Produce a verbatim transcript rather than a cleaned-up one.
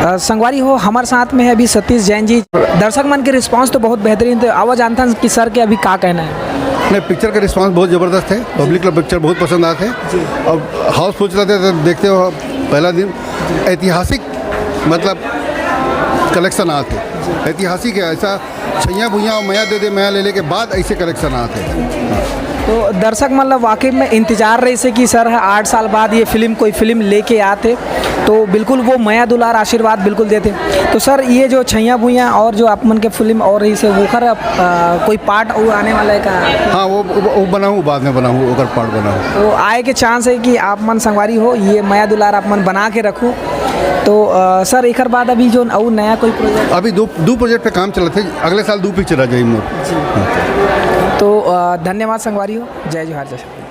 अ, संगवारी हो, हमर साथ में है अभी सतीश जैन जी। दर्शक मन के रिस्पांस तो बहुत बेहतरीन थे। आवा जानथन कि सर के अभी का कहना है। नहीं, पिक्चर का रिस्पांस बहुत ज़बरदस्त है। पब्लिक ला पिक्चर बहुत पसंद आते हैं। अब हाउसफुल चलत हे तो देखते हो, पहला दिन ऐतिहासिक, मतलब, कलेक्शन आते, ऐतिहासिक है। ऐसा छैया भुइया और मया दे दे मया ले ले के बाद ऐसे कलेक्शन आते हैं। तो दर्शक मन ला वाकई में इंतजार रहिसे कि सर ह आठ साल बाद ये फिल्म, कोई फिल्म लेके आथे, तो बिल्कुल वो मया दुलार आशीर्वाद बिल्कुल देथे। तो सर, ये जो छैया भुइया और जो आप मन के फिल्म और रहिसे, ओकर अ, कोई पार्ट अउ आने वाला है का? हाँ, वो, वो, वो बनाऊँ, बाद में बनाऊँ, ओकर पार्ट बनाऊँ। तो आए के चांस है कि आप मन संगवारी हो, ये मया दुलार आप मन बना के रखो। तो अ, सर, एकर बाद अभी जो अउ नया कोई प्रोजेक्ट? अभी दो दो प्रोजेक्ट पे काम चलत हे। अगले साल दो पिक्चर आ जाही मोर। तो अ, धन्यवाद संगवारी हो। जय जोहार, जय छत्तीसगढ़।